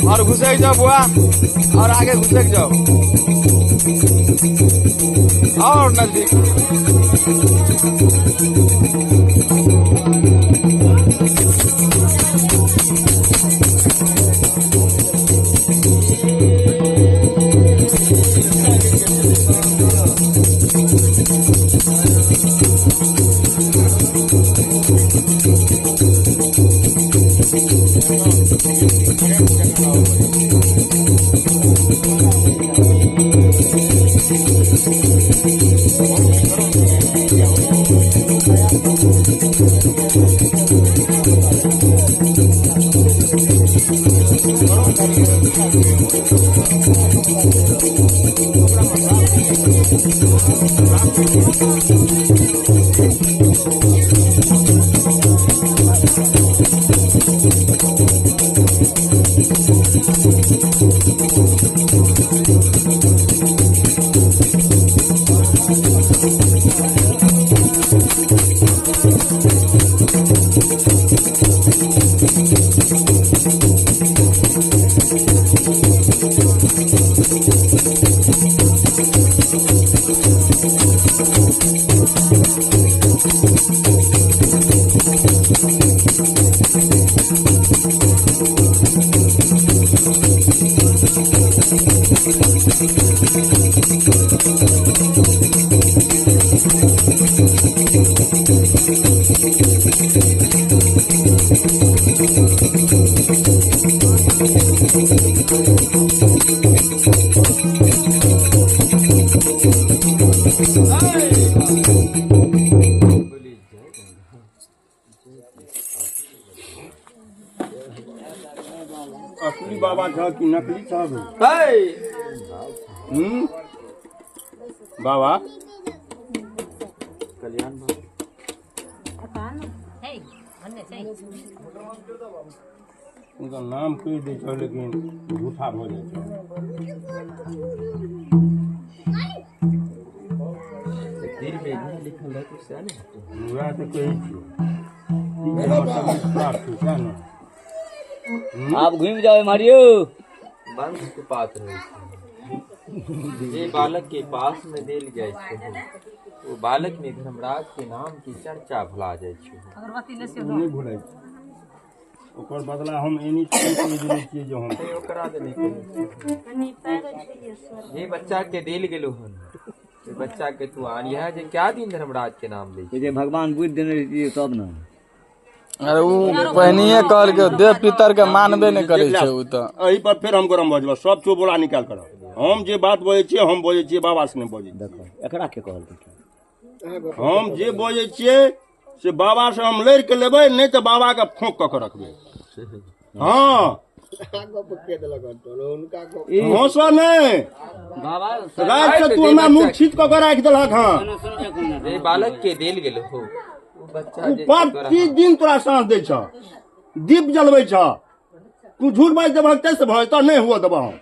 और घुसक जाओ बुआ, और आगे घुसक जाओ और नजदीक। असली बाबा छह कि नकली छह? बाबा कल्याण उनका नाम कहि दै छौ लेकिन झूठा भऽ जाइ छौ। तकदीर में नहीं लिखल है तो से नहीं। वएह तऽ कहै छियौ, हमर तबियत खराब छौ सएह ने। आप घूम जाओ मारियो। वंश के पात्र होइ छै जे बालक के पास में देल जाइ छै, ओ बालक में धर्मराज के नाम के चर्चा भुला जाइ छै। नहि भुलाइ छै, ओकर बदला हम एनी टाइम कहि देने छियै जे हम ओकरा देने जे बच्चा के देल गेलो हन, जे बच्चा के तू आनिहा जे क्या दिन धर्मराज के नाम दै छै। जे भगवान बुद्धि देने रहितियै तब ने। अरे उ पहिनिये कहलकै देव पितर के मानबे नहि करै छै उ तऽ। एहि पर फेर हम गरम भऽ जेबै, सब चो बोला निकाल कर। हम जे बात बजै छियै हम बजै छियै, बाबा से नहि बजै छियै। देखो एकरा के कहलकै? हम जे बजै छियै से बाबा से हम लड़ि के लेबै, नहि तऽ बाबा के फोंक कऽ के रखबै। हँ हँसऽ नहि, राति से तू हमरा मुँह छीत कऽ के राखि देलहक। हँ जे बालक के देल गेल हो ओ बच्चा जे प्रतिदिन तोरा साँस दै छह, दीप जलबै छह, तू झूठ बाजि देबहक तै से भऽ जेतऽ, नहि हुअ देबह हम।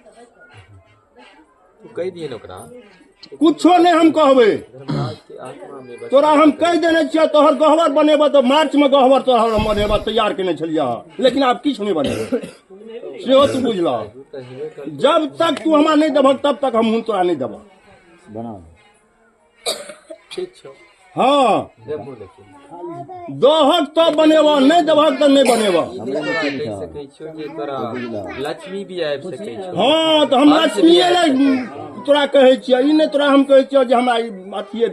तू कहि दिहन ओकरा। कुछो नहि हम कहबै धर्मराज के आत्मा में बस। तोरा हम कहि देने छियै तोहर गहबर बनेबह तऽ मार्च में गहबर तोहर हम बनेबह, तैयार केने छलियै हँ, लेकिन आब किछु नहि बनेबै, सेहो तू बुझलह। जब तक तू हमरा नहि देबहक तब तक हम तोरा नहि देबह। बनाओ ठीक छौ। हँ, देबो लेकिन। दहक तब बनेबह, नहि देबहक तऽ नहि बनेबह। ई नहि तोरा कहि सकै छियौ जे तोरा लक्ष्मी भी आबि सकै छौ। हँ, तऽ हम लक्ष्मीए लए तोरा कहै छियौ, ई नहि तोरा हम कहै छियौ जे हमरा ई अथिये दे।